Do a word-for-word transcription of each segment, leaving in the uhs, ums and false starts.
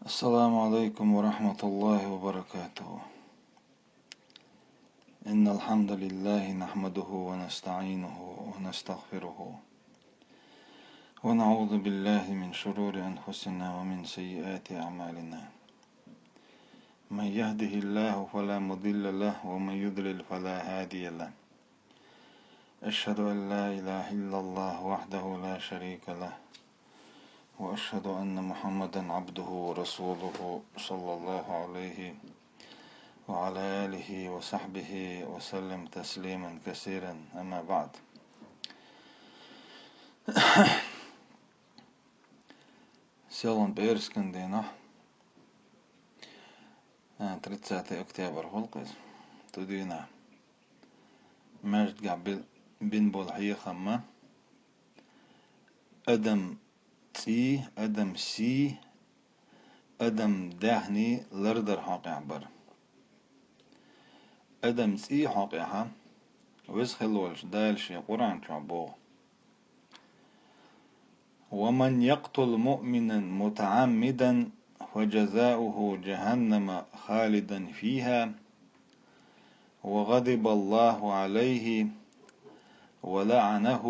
السلام عليكم ورحمة الله وبركاته. إن الحمد لله نحمده ونستعينه ونستغفره، ونعوذ بالله من شرور أنفسنا ومن سيئات أعمالنا. من يهده الله فلا مضل له، ومن يضلل فلا هادي له. أشهد أن لا إله إلا الله وحده لا شريك له، وأشهد أن محمدا عبده ورسوله، صلى الله عليه وعلى آله وصحبه وسلم تسليما كثيرا. أما بعد. Селхан пӀераскан дийнахь, а, тридцатое октябрь гӀулакх иза. Цу дийнахь маьждигехь бил-, бина болу хьехам ма адам цӀий, адам сий, адам даьхний лардар хьокъехь бара. Адам цӀий хьокъехьа Веза хилла волчу Дала Шен Къуръан чохь боху: «ومن يقتل مؤمنا متعمدا فجزاؤه جهنم خالدا فيها وغضب الله عليه ولعنه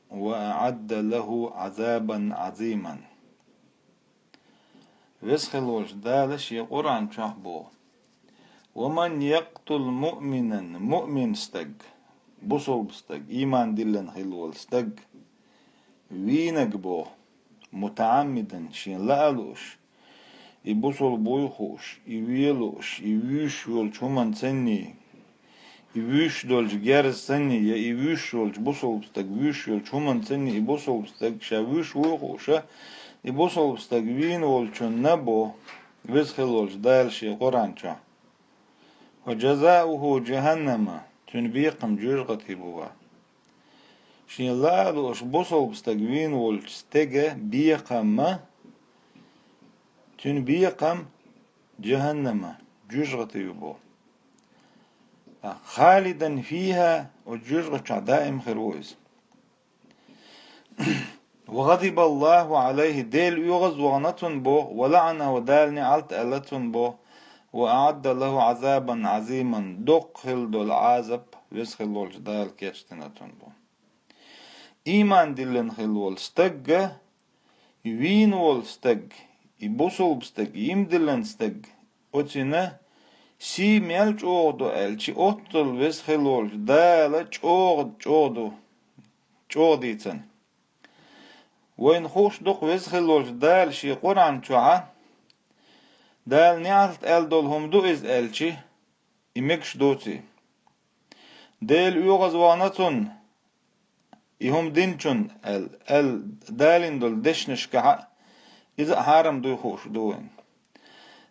وأعد له عذابا عظيما». Веза хилла волчу Дала Шен Къуръан чохь боху: «ومن يقتل مؤمنا», муъмин стаг, бусалба стаг, ийман диллина хилла волу стаг, вийнаг боху, «متعمدا», шен лаа лууш, и бусалба вуй хууш, и вен лууш, и вуьйш волчу хӀуманна санний, и вуьйш долчу герз санний, я и вуьйш волчу бусалба стаг вуьйш йолчу хӀуманна санний, и бусалба стаг ша вуьйш вуй хууша, и бусалба стаг вийна волчунна бо, Веза хилла волчу Дала Шен Къуръан чохь: «وجزاؤه جهنم», цуьнан бекхам жоьжахати бу ван. Шен лаа лууш бусалба стаг вийна волчу стега бекхамма, цуьнан бекхам жаханнама, жоьжахати ю бо. «خالدا فيها», оцу жоьжахати чохь даим хир ву иза. «وغضب الله عليه», Дела оьгӀаз вахана цунна бо, «ولعنه», Дала неӀалт аьлла цунна бо, «وأعد له عذابا عظيما», доккха хилла долу Ӏазап Веза хилла волчу Дала кечдина цунна бо. Ийман диллина хилла волу стагга, вийна волу стаг, и бусалба стаг, ийман диллина стаг, оцуьнан сий мел чӀогӀа ду аьлча, оццул Веза хилла волчу Дала чӀогӀа, чӀогӀа ду, чӀогӀа дийцина. Вайна хууш ду-кх Веза хилла волчу Дала Шен Къуръан чохь, Дала неӀалт аьлла долу хӀума ду иза аьлча, и мегаш доций. Дела оьгӀаз вахана цунна, и хӀума динчунна аьлла, аьлла далийна долу дешнашкахьа, иза а хьарам дуй хууш ду вайна.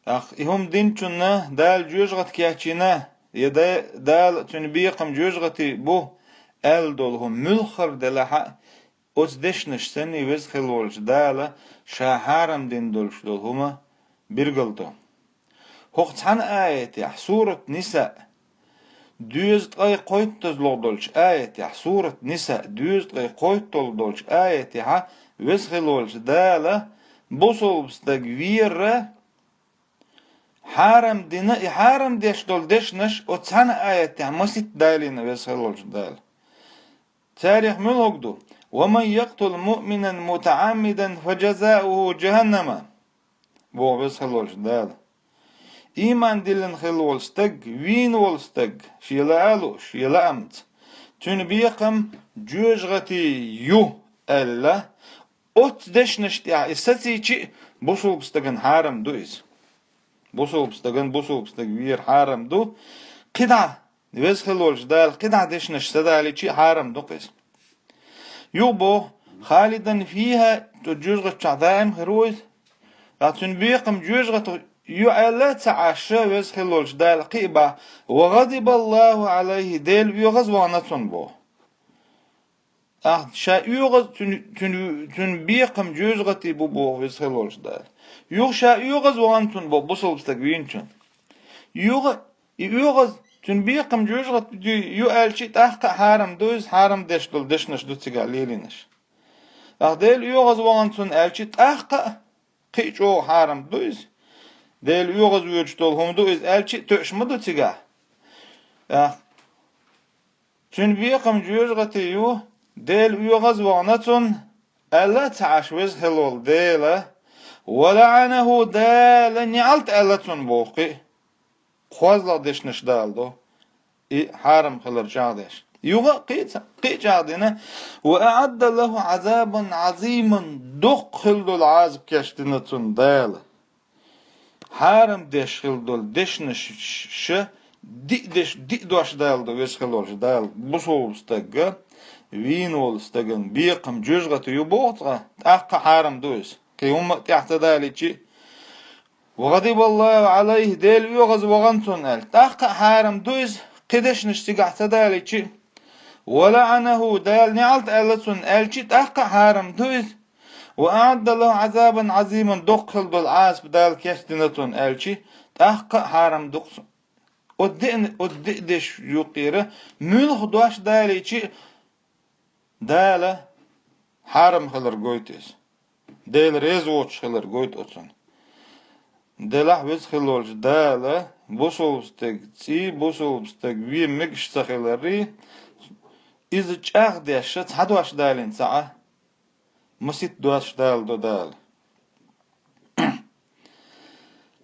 ТӀаккха и хӀума динчунна Дала жоьжахати кечйина, я да-, Дала цуьнан бекхам жоьжахати бу аьлла долу хӀума муьлххара делахьа, оцу дешнаш санний Веза хилла волчу Дала ша хьарам дина долуш долу хӀума билгал до. ХӀокху цхьана аятехь, сурат Ниса, доьзткъе кхойттазлугӀа долчу аятехь, сурат Ниса, доьзткъе кхойтталгӀа долчу аятехьа Веза хилла волчу Дала бусалба стаг вера хьарам дина, и хьарам деш долу дешнаш оцу цхьана аятехь маситта далийна Веза хилла волчу Дала. Царех муьлхарг ду: «ومن يقتل مؤمنا متعمدا فجزاؤه جهنم», боху Веза хилла волчу Дала. Ийман диллина хилла волу стаг, вийна волу стаг, шен лаа лууш, шен лаамца, цуьнан бекхам жоьжахати ю аьлла, оццу дешнаш тӀехь и сацийчи а бусалба стагана хьарам ду иза. Бусалба стагана бусалба стаг вера хьарам ду. КхидӀа Веза хилла волчу Дала кхидӀа дешнаш ца далийчи а хьарам ду-кх иза. Юха боху: «خالدا فيها», цу жоьжахати чохь даим хир ву иза. Ткъа цуьнан бекхам жоьжахати ю аьлла а ца Ӏаш, Веза хилла волчу Дала кхин а боху: «وغضب الله عليه», Дела оьгӀаз вахана цунна боху. Ахь ша оьгӀаз цуьнан, цуьнан, цуьнан бекхам жоьжахати бу боху Веза хилла волчу Дала. Юха ша оьгӀаз вахана цунна боху бусалба стаг вийначунна. Юха и оьгӀаз цуьнан бекхам жоьжахати ю аьлчи, тӀаккха а хьарам ду иза, хьарам деш долу дешнаш ду цигахь лелийнаш. Ахь Дела оьгӀаз вахана цунна аьлчи, тӀаккха а кхин а чӀогӀа хьарам ду иза. Дела оьгӀазвоьдуш долу хӀума ду иза аьлча а тоьуш ма ду цигахь. Э, цуьнан бекхам жоьжахати ю, Дела оьгӀазвахана цунна, аьлла а ца Ӏаш веза хила волу Дела, ва лаӀанаху, Дала неӀалт аьлла цунна боху кхин а. КхозлагӀа дешнаш даладо, и хьарам хилар чӀагӀдеш. Юха а кхин а ца-, кхин а чӀагӀдина, ва аӀадда лаху Ӏазабан Ӏазиман, доккха хила долу Ӏазап кечдина цунна Дала. Хьарам деш хила долу дешнаш ша диъ деш, диъ дош даладо веза хила волчу Дала, бусалба стага, вийна волу стагана бекхам жоьжахати ю боху цкъа, тӀаккха а хьарам ду иза. Кхин хӀумма а тӀехь ца далийчи а, ва гӀадибаллаху Ӏалайхи, Дела оьгӀазвахана цунна аьлла. ТӀаккха а хьарам ду иза, кхин дешнаш цигахь ца далийчи а. Ва лаӀанаху, Дала неӀалт аьлла цунна аьлчи а, тӀаккха а хьарам ду иза. Ва аӀадда лаху Ӏазабан Ӏазиман, доккха хила долу Ӏазап Дала кечдина цунна аьлчи а, тӀаккха а хьарам ду-кх. Оцу деана, оцу деа дешан юккъера муьлхха дош далийчи а, Дала хьарам хилар гойту иза. Дела реза воцуш хилар гойту оцунна. Делахь веза хила волчу Дала бусалба стаг цӀий, бусалба стаг вен мегаш ца хиларий, иза чӀагӀдеш ша цхьа дош далийна ца Ӏа, масийтта дош даладо Дала.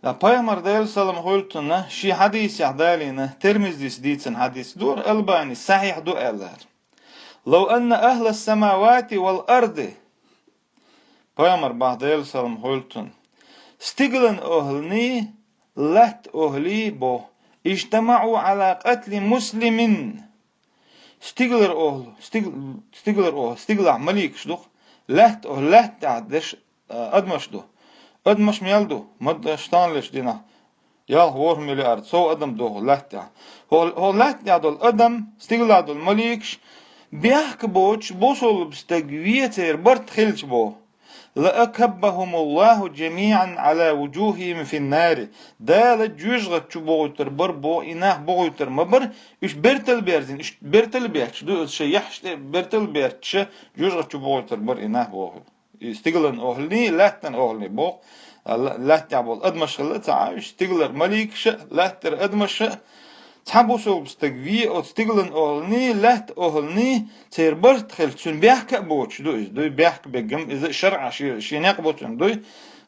Ткъа Пайхамар, Делан салам хуьлда цунна, шен хьадисехь далийна, Тирмизис дийцина хьадис ду, Албани сахьихь ду аьлла. Лав анна ахлас-самавати вал арди. Пайхамар боху, Делан салам хуьлда цунна, стигалан охӀланий, латта охӀлий боху, ижтамаӀу Ӏала къатли муслимин. Стигалара охӀла, стиг-, стигалара охӀла, стигалахь маликаш ду-кх, лаьтта охӀла, лаьтта тӀехь деш, а, адамаш ду. Адамаш мел ду, ма-, таханлерчу дийнахь, ялх-ворхӀ миллиард сов адам ду хӀокху лаьтта тӀехь. ХӀо-, хӀокху лаьтта тӀехь долу адам, стигалахь долу маликаш, бехк боцуш бусалба стаг вен церан барт хилча боху. Лаакаббахумуллаху жамиӀан Ӏала вужухихим финнари. Дала жоьжахати чу бохуьйтур бара боху, и нах бохуьйтур ма бара, уьш бертал берзина, уьш бертал бетташ ду, иза шайн яххьаш тӀе бертал бетташ, жоьжахати чу бохуьйтур бара и нах боху. И стигалан охӀланий, лаьттан охӀланий боху, а, ла-, лаьтта тӀехь болу адамаш хилла ца Ӏа, уьш стигалара маликаш а, лаьттара адамаш а, цхьа бусалба стаг вен оцу стигалан охӀланий, лаьтта охӀланий, церан барт хилча, цуьнан бехк а боцуш ду иза. Дуй бехк бегам, иза шарӀахь шен, шен некъ бу цуьнан дуй.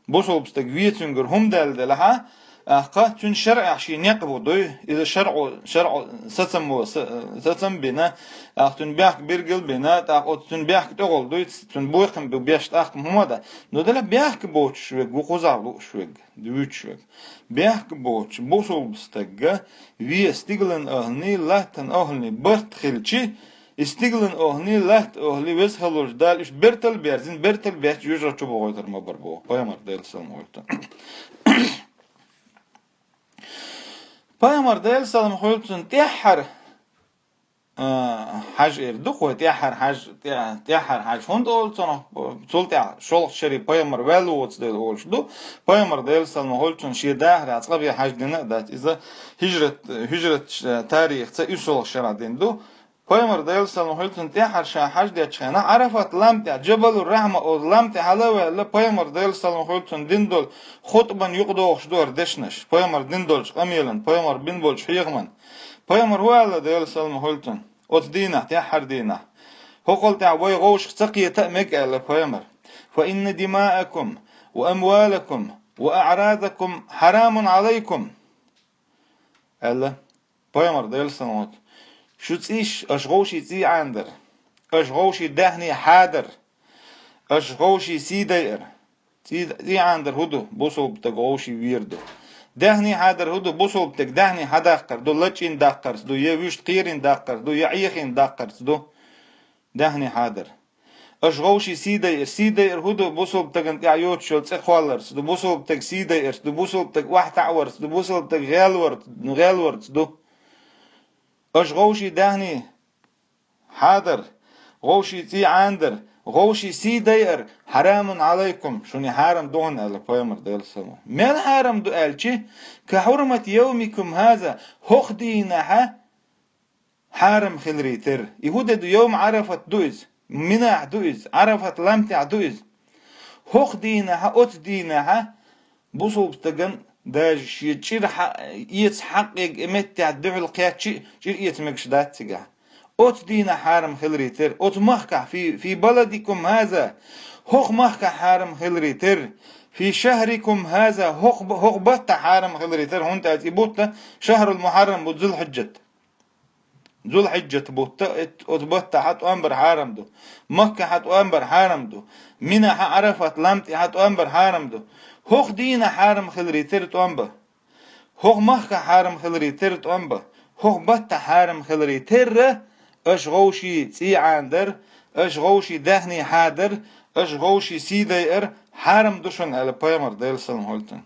Бусалба стаг вен цуьнгара хӀума даьлла делахь а, тӀаккха цуьнан шарӀахь шен некъ бу дуй. Иза шарӀо, шарӀо сацамо, са-, сацам бина, тӀаккха цуьнан бехк биргал бина, тӀаккха оцу цуьнан бехк тӀехула дуй, цуьнан бохам бу беш тӀаккха хӀума дан. Ну делахь бехк боцуш верг ву кхузахь лууш верг. Дуьйцуш верг. Бехк боцуш бусалба стаг вен стигалан охӀланий, лаьттан охӀланий барт хилча, и стигалан охӀланий, лаьтта охӀлий веза хила волчу Дала уьш бертал берзина, бертал бетташ жоьжахати чу бохуьйтур ма бара боху Пайхамар, Делан салам хуьлда цунна. Пайхамар, Делан салам хуьлда цунна, тӀаьххьара а, хьаж эр ду, кхо тӀаьххьара хьаж, тӀе-, тӀаьххьара хьаж хӀунда олу цунах, цул тӀаьхьа шолгӀачу шаре пайхамар ваьлла воцу дела олуш ду. Пайхамар, Делан салам хуьлда цунна, шен дахарехь цкъа бен хьаж дина а дац. Иза хижрат, хижрат ш-, тарихца уьссалгӀа шарахь дина ду. Пайхамар, Делан салам хуьлда цунна, тӀаьххьара ша хьаж дечу хенахь, Ӏарафат лам тӀехь, Джабалур Рахьма олу лам тӀехь хьала а ваьлла, пайхамар, Делан салам хуьлда цунна, дина долу хутбан юкъадохуш ду хӀара дешнаш. Пайхамар дина долчу къамелан, пайхамар бина болчу хьехаман. Пайхамар хӀун аьлла, Делан салам хуьлда цунна? Оцу дийнахь, тӀаьххьара дийнахь. ХӀокхул тӀаьхьа вай гӀовшах ца кхета а мега, аьлла пайхамар. Фа инна димаакум ва амвалакум ва аъразакум хьарамун Ӏалайкум, аьлла пайхамар, Делан салам хуьлда цунна. Шу цӀийш, аша гӀовший цӀий Ӏанадар, аша гӀовший даьхний хьадар, аша гӀовший сий дайар. ЦӀий, цӀий Ӏанадар хӀун ду? Бусалба стаг гӀовший вер ду. Даьхний хьадар хӀун ду? Бусалба стаг даьхний хьадаккхар ду, лачкъийна даккхарца ду, я вуьшта кхерийна даккхарца ду, я Ӏехийна даккхарца ду. Даьхний хьадар. Аша гӀовший сий дайар. Сий дайар хӀун ду? Бусалба стагана тӀехь йоцуш йолу цӀе кхолларца ду, бусалба стаг сий дайарца ду, бусалба стаг охьатаӀаварца ду, бусалба стаг гӀелвар-, гӀелварца ду. Аша гӀовший даьхний хьадар, гӀовший цӀий Ӏанадар, гӀовший сий дайар, хьарамун Ӏалайкум, шуна хьарам ду хьуна, аьлла пайхамар, Делан салам. Мел хьарам ду аьлчи, ка хьурмати йовмикум хӀаза, хӀокху дийнахьа хьарам хиларе терра. И хӀун де ду? Йовма Ӏарафат ду иза, Минахь ду иза, Ӏарафат лам тӀехь ду иза. ХӀокху дийнахьа, оцу дийнахьа бусалба стагана Даже шен чӀир хьа-, эца хьакъ ерг и меттехь дуьхьал кхаьччи а, чӀир эца мегаш дац цигахь. Оцу дийнахь хьарам хиларе терра, оцу махкахь, фи, фи баладикум хаза, хӀокху махкахь хьарам хиларе терра, фи шахрикум хаза, хӀокху б-, хӀокху баттахь хьарам хиларе терра, хӀунда аьлча и бутт шахрул мухьаррам бу, зулхьиджат. Зулхьиджат бутт, эт-, оцу баттахь тӀом бар хьарам ду. Маккахь тӀом бар хьарам ду. Минахь, Ӏарафат лам тӀехь тӀом бар хьарам ду. ХӀокху дийнахь хьарам хиларе терра тӀом бан. ХӀокху махкахь хьарам хиларе терра тӀом бан. ХӀокху баттахь хьарам хиларе терра, аша гӀовший цӀий Ӏанадар, аша гӀовший даьхний хьадар, аша гӀовший сий дайар хьарам ду шуна, аьлла пайхамар, Делан салам хуьлда цунна.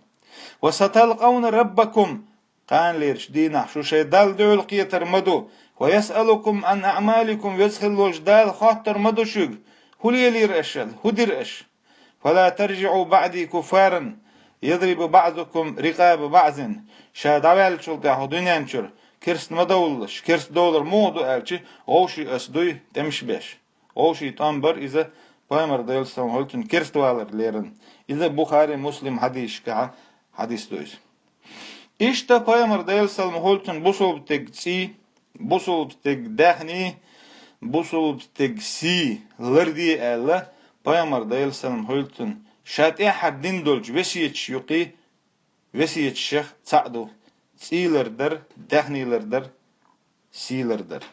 Ва саталкъавна раббакум, кханалерчу дийнахь шу шайн Далла дуьхьал кхетар ма ду. Ва ясъалукум ан аъмаликум, веза хилла волчу Дала хоттар ма ду шуьга, хӀун лелийра аша, хӀун дира аша. Фала таржиъу баъди куффаран, ядрибу баъзукум рикъаба баъзин. Ша дӀаваьллачул тӀаьхьа хӀокху дуьнен чуьра керст ма довлалаш, керст довлар муха ду аьлча, гӀовший ас дуй тӀемаш беш. ГӀовший тӀом бар иза пайхамар, Делан салам хуьлда цунна, керст валар лерина. Иза Бухари, Муслим хьадисашкахь хьадис ду иза. Иштта пайхамар, Делан салам хуьлда цунна, бусулба стеган цӀий, бусулба стеган даьхний, бусулба стеган сий ларде аьлла, пайхамар, Делан салам хуьлда цунна, ша тӀаьххьара дина долчу весеташ юкъе весеташех цхьаъ ду цӀий лардар, даьхний лардар, сий лардар.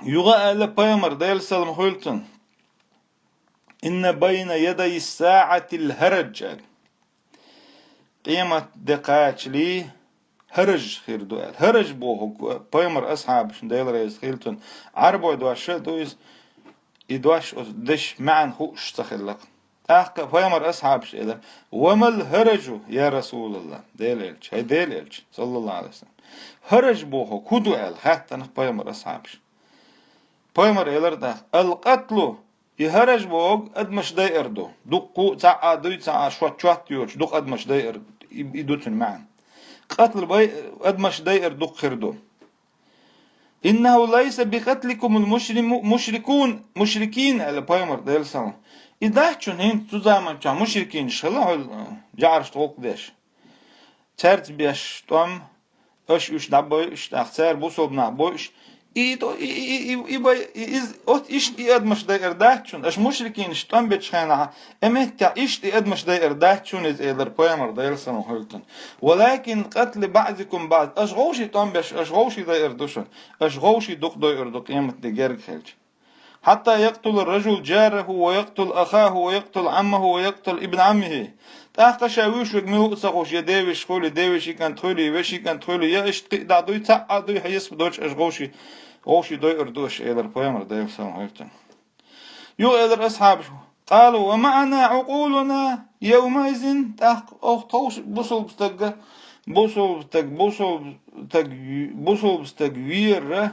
Юха аьлла пайхамар, Делан салам хуьлда цунна: «Инна байна ядай саъатил хӀараж», аьлла. Къемат де кхачале хӀараж хир ду аьлла. ХӀараж бохург, пайхамар асхьабашна, Дела реза хуьлда цунна, Ӏарбойн дош а ду иза, и дош оцу дешан маьӀна хууш ца хилла. ТӀаккха пайхамар асхьабаш элира: «Ва мал хӀаражу, я Расулаллах?» Дела элча, хӀай Дела элча, саллаллаху Ӏалайхи ва саллам, хӀараж бохург хӀун ду аьлла, хаьттина пайхамар асхьабаш. Пайхамар элира тӀаккха: «Ал-къатлу», и хӀараж бохург адамаш дайар ду. Дуккха а, цхьаъ а дуй, цхьаъ а шот-шот йоцуш, дукха адамаш дайар, и, и ду цуьнан маьӀна. Къатл бай, адамаш дайар дукха хир ду. «Иннаху лайса бикъатликумул мушриму-, мушрикун, мушрикин», аьлла пайхамар, Делан салам. И дац шуна хӀинца цу заманчохь мушрикинаш хилла хьо, жаӀарашна гӀуллакх деш. Цаьрца беш тӀом, аша уьш дӀабойуш, тӀаккха цара бусулба нах бойуш. И, и, и, и, и, и бай, и, из, оцу иштта и адамаш дайар дац шуна. Аша мушрикинаш тӀом бечу хенахь, и меттехь иштта и адамаш дайар дац шуна иза, элира пайхамар, Делан салам хуьлда цунна. «Валакин къатли баъзикум баъз». Аша гӀовший тӀом беш, аша гӀовший дайар ду шуна. Аша гӀовший дукха дойур ду къематде герга хилча. «Хьатта якътула ражул жараху, ва якътул ахаху, ва якътул Ӏаммаху, ва якътул ибн Ӏаммихи». ТӀаккха ша вуьйш верг мила ву а ца хууш, я девешас хуьлий, девешин кӀант хуьлий, вешин кӀант хуьлий, я иштта кхин а дӀа дуй, цхьаъ а дуй, хьесап доцуш, аша гӀовший, гӀовший дойур ду аша, элира пайхамар, Делан салам хуьлда цунна. Юха элира асхьабаша: «Къалу ва маъана Ӏукъулуна явмаизин», тӀаккха оха тховш бусулба стага, бусулба стаг, бусулба стаг, бусулба стаг вера,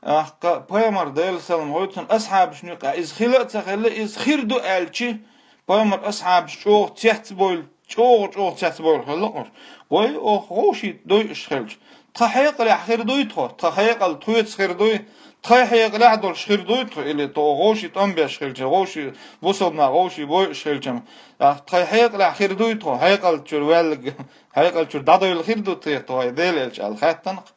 тӀаккха пайхамар, Делан салам хуьлда цунна, асхьабашна юкъахь иза хила а ца хилла, иза хир ду аьлча, пайхамар асхьабаш чӀогӀа цецбойла, чӀогӀа-чӀогӀа цецбойла хилла уьш. Вай, оха гӀовший дойуш хилча, тхан хьекъалехь хир дуй тхо, тхан хьекъал тхоьца хир дуй, тхайн хьекъалехь долуш хир дуй тхо, или тхо гӀовший тӀом беш хилча, гӀовший, бусулба нах гӀовший бойуш хилча, тхан хьекъалехь хир дуй тхо, хьекъал чуьра ваьлларг, хьекъал чуьра дӀадойла хир ду те тхо, хӀай Дела элча, аьлла хаьттина-кх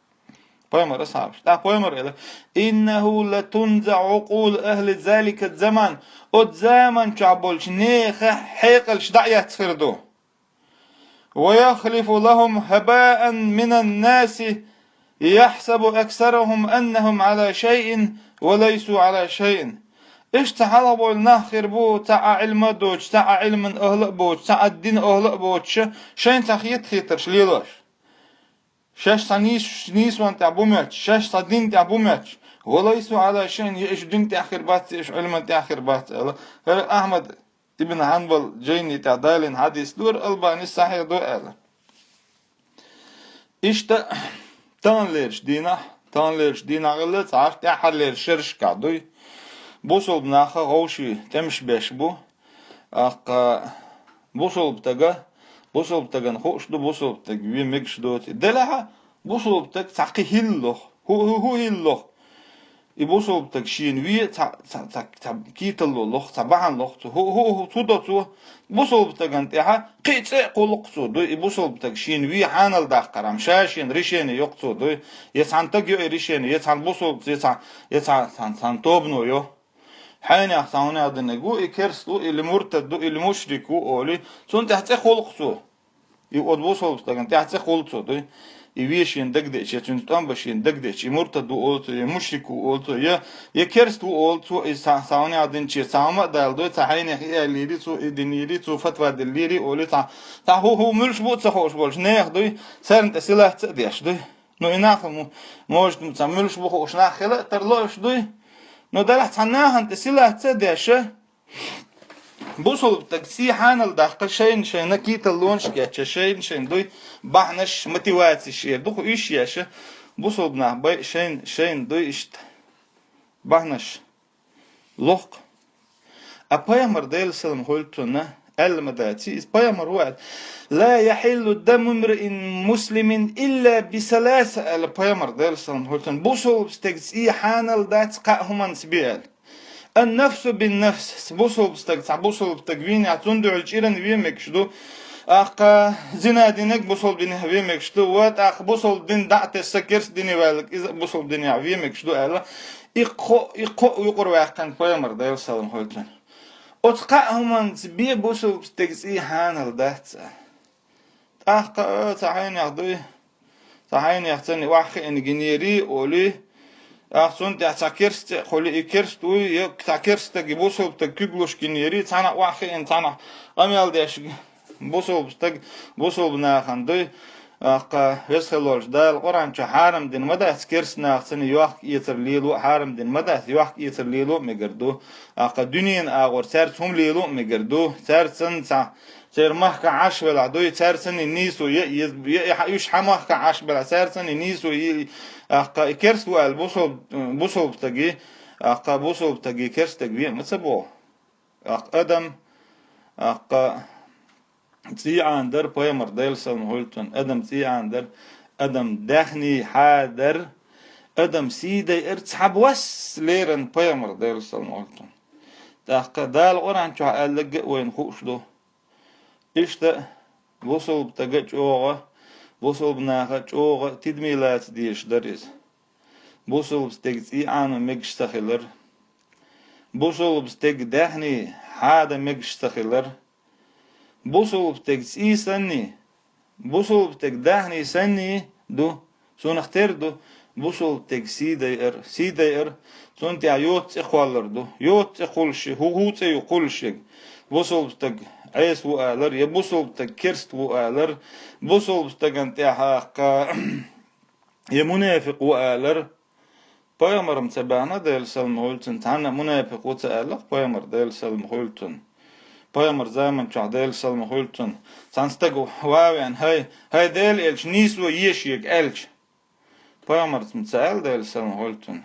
пайхамар асхьабаш. ТӀаккха пайхамар элира: «Иннаху латунзаӀу Ӏукъулу ахли залика заман». Оцу заман чохь болчу нехан хьекъалш дӀа а эцна хир ду. «Ва яхлифу лахум хабаан минан наси, яхсабу аксарухум аннахум Ӏала шайин ва лайсу Ӏала шайин». Иштта хьалха бевлла нах хир бу, цхьа а Ӏилма а доцуш, цхьа а Ӏилман ахӀла а боцуш, цхьа а дин ахӀла а боцуш, шайна цхьа хета-хетарш лелош. Шаьш цхьа нийс-, нийсонан тӀехь бу моьттуш, шаьш цхьа дин тӀехь бу моьттуш. «Ва лайсу Ӏала шайин», я уьш дин тӀехь хир бац, я уьш Ӏилман тӀехь хир бац аьлла. ХӀара Ахьмад ибн Хьанбал жайни тӀехь далийна хьадис ду хӀара, Албанис сахьихь ду аьлла. Иштта, таханлерчу дийнахь, таханлерчу дийнахь хилла, цхьа тӀаьххьарлерчу шерашкахь дуй, бусулба наха гӀовший тӀемаш беш бу, тӀаккха бусулба стага, бусулба стагана хууш ду, бусулба стаг вен мегаш доцу. Делахь а бусулба стаг цхьа кхин хӀиллалуш, хӀу, хӀу, хӀу хӀиллалуш. И бусалба стаг шена ве цхьа, цхьа, цхьа, цхьа киталло лоху, цхьа бахьана лоху цо. ХӀу, хӀу, хӀу, хӀу до цо? Бусалба стагана тӀехьа кхин а цӀе а кхуллу-кх цо, дуй, и бусалба стаг шена ве хьанал даккхархьама, ша шена решение йо-кх цо, дуй. Я цхьана стага йо и решение, я цхьана бусалба, я цхьана, я цхьана, цхьана, цхьана тобано йо. Хьенех цхьа хӀунех динарг ву, и керст ву, или муртад ву, или мушрик ву олий, цунна тӀехь цӀе хулу-кх цо. И оцу бусалба стагана тӀехь цӀе хулу цо, дуй. И ве шена дагадеъча, я цуьнца тӀом бан шена дагадеъча, и муртад ву олу цо, я мушрик ву олу цо, я, я керст ву олу цо, и цхьа, цхьа хӀунех динче, цхьа хӀума а далла, дуй, цхьа хьенех и аьллийрий цо, и динийрий цо, фатва деллийрий олий, цхьа, цхьа хӀу, хӀу муьлш бу а ца хууш болчу нехан, дуй, царна тӀе силаца а деш, дуй. Ну, и нах мо-, может, цхьа муьлш бу хууш нах хила а тарло уьш, дуй. Ну, делахь цхьа нахана тӀе силаца а деш, бусалба стаг цӀий хьанал даккха, шайна-шайна киталлонаш кечъян, шайна-шайна дуй бахьанаш, мотивацеш эр ду-кх уьш еш, бусалба нах бай шайна, шайна дуй иштта бахьанаш лоху-кх. А пайхамар, Делан салам хуьлда цунна, аьлла ма дац, иза пайхамар ву аьлла: «Ла яхьиллу даму имриин муслимин илла би саласа», аьлла пайхамар, Делан салам хуьлда цунна. Бусалба стеган цӀий хьанал дац кхаа хӀуманца бен аьлла. «Ан-нафсу бин-нафс», бусалба стаг цхьа бусалба стаг вийнехь, цунна дуьхьал чӀиран вен мегаш ду. ТӀаккха зина динарг бусалба динехь вен мегаш ду. Ва тӀаккха бусалба дин дӀа а тесна, керста дине ваьлларг, иза а бусалба динехь вен мегаш ду аьлла. И кхо, и кхо юкъара ваьккхина пайхамар, Делан салам хуьлда цунна. Оцу кхаа хӀуманца бен бусалба стеган цӀий хьанал дац. ТӀаккха, а, цхьа хьенех дуй, цхьа хьенех царна охьахиъна гинерий олий, тӀаккха цунна тӀехь цхьа керста цӀе а хуьлий, и керста вуй, я цхьа керста стаг, и бусалба стаг куьг луш гинерий, цхьанна охьахиъна, цхьанна къамел деш бусалба стаг, бусалба нахана дуй, тӀаккха Веза хила волчу Дала Къуръан чохь хьарам дина ма дац, керста нахаца санна йохка-эцар лело а хьарам дина ма дац, йохка-эцар лело а мегар ду. ТӀаккха дуьненан агӀор цаьрца хӀума лело а мегар ду, цаьрца санна цхьа церан махкахь Ӏаш велахь дуй, цаьрца санна нийсо я, я, я, я, уьш хьан махкахь Ӏаш белахь, цаьрца санна нийсо я, тӀаккха и керста ву аьлла бусалба, бусалба стаге, тӀаккха бусалба стаге керста стаг вен а ма ца боху. ТӀаккха адам, тӀаккха цӀий Ӏанадар пайхамар, Делан салам хуьлда цунна, адам цӀий Ӏанадар, адам даьхний хьадар, адам сий дайар, цхьа бос лерина пайхамар, Делан салам хуьлда цунна. ТӀаккха Дала Къуръан чохь аьлларг а вайна хууш ду. Иштта бусалба стага чӀогӀа, бусалба наха чӀогӀа тидаме лаца дезаш дара иза. Бусалба стеган цӀий Ӏано мегаш ца хилар. Бусалба стеган даьхний хьада мегаш ца хилар. Бусалба стеган цӀий санний, бусалба стеган даьхний санний ду, цунах тера ду бусалба стеган сий дайар, сий дайар, цунна тӀехь йоцу цӀе кхоллар ду. Йоцу цӀе кхуллуш, хӀу, хӀу цӀе ю кхуллуш ерг? Бусалба стаг Ӏеса ву алар, я бусалба стаг керста ву алар, бусалба стагана тӀехь тӀаккха я мунафикъ ву алар. Пайхамар-м ца баьхна, Делан салам хуьлда цунна, цхьанна а мунафикъ ву ца аьлла-кх пайхамар, Делан салам хуьлда цунна. Пайхамар заман чохь, Делан салам хуьлда цунна, цхьана стага ван а веана: «ХӀай, хӀай Делан элча, нийсо е шега», аьлча, пайхамарца-м ца аьлла, Делан салам хуьлда цунна,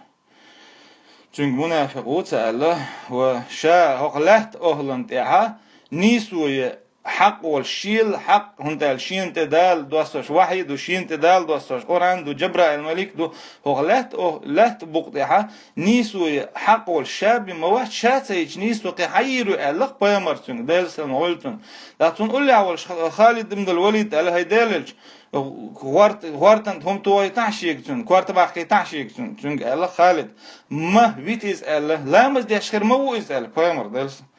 цуьнга мунафикъ ву ца аьлла, ва ша хӀокху лаьтта охӀлан тӀехьа нийсо е хьакъ волуш, шел хьакъ, хӀунда аьлча шена тӀе Дала доссош вахьйи ду, шена тӀе Дала доссош Къуръан ду, Джабраил малик ду, хӀокху лаьтта ох-, лаьтта букъа тӀехьа нийсо е хьакъ волуш ша бен ма вац, ша ца йича нийсо кхин хьан йийр ю аьлла-кх пайхамар цуьнга, Делан салам хуьлда цунна. ТӀаккха цунна уллехь волуш Ха-, Халид ибн ал-Валид аьлла: «ХӀай Делан элча, гӀорт-, гӀортан тӀе хӀума тохийтахьа шега цуьнга, корта баккхийтахьа шега цуьнга», цуьнга аьлла Халид. «Ма вита иза», аьлла, «ламаз деш хир ма ву иза», аьлла пайхамар, Делан салам.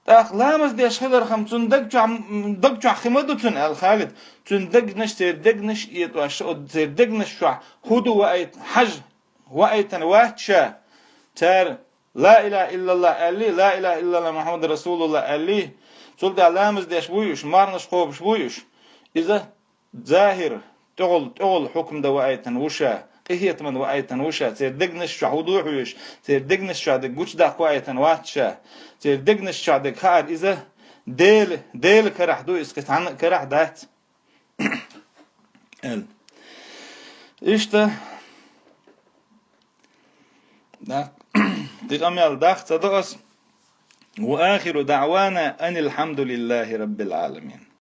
ТӀаккха ламаз деш хилархам цунна даг чохь, м, даг чохь хи ма ду цунна, аьлла Халид. Цуьнан дегнаш, церан дегнаш а этӀош, оцу церан дегнаш чохь хӀу ду ваайт-, хьажа ваайтана вац ша. Цара «Ла илаха иллаллах» аьллий, «Ла илаха иллаллах Мухьаммад расулуллах» аьллий, цул тӀаьхьа ламаз деш буй уьш, мархнаш кхобуш буй уьш. Иза захир, тӀехула, тӀехула хьукам дан ваайтана ву ша, къинхетаман ваайтана ву ша, церан дегнаш чохь хӀу ду хьоьжуш, церан дегнаш чохь дерг гучудаккха ваайтана вац ша, церан дегнаш чохь дерг хаар иза Дела, Делан карахь ду иза, кхин цхьанна а карахь дац, аьлла. Иштта, да, кхин къамел даккха ца до ас. Ва ахиру даъвана анил хьамдулиллахи раббил Ӏаламин.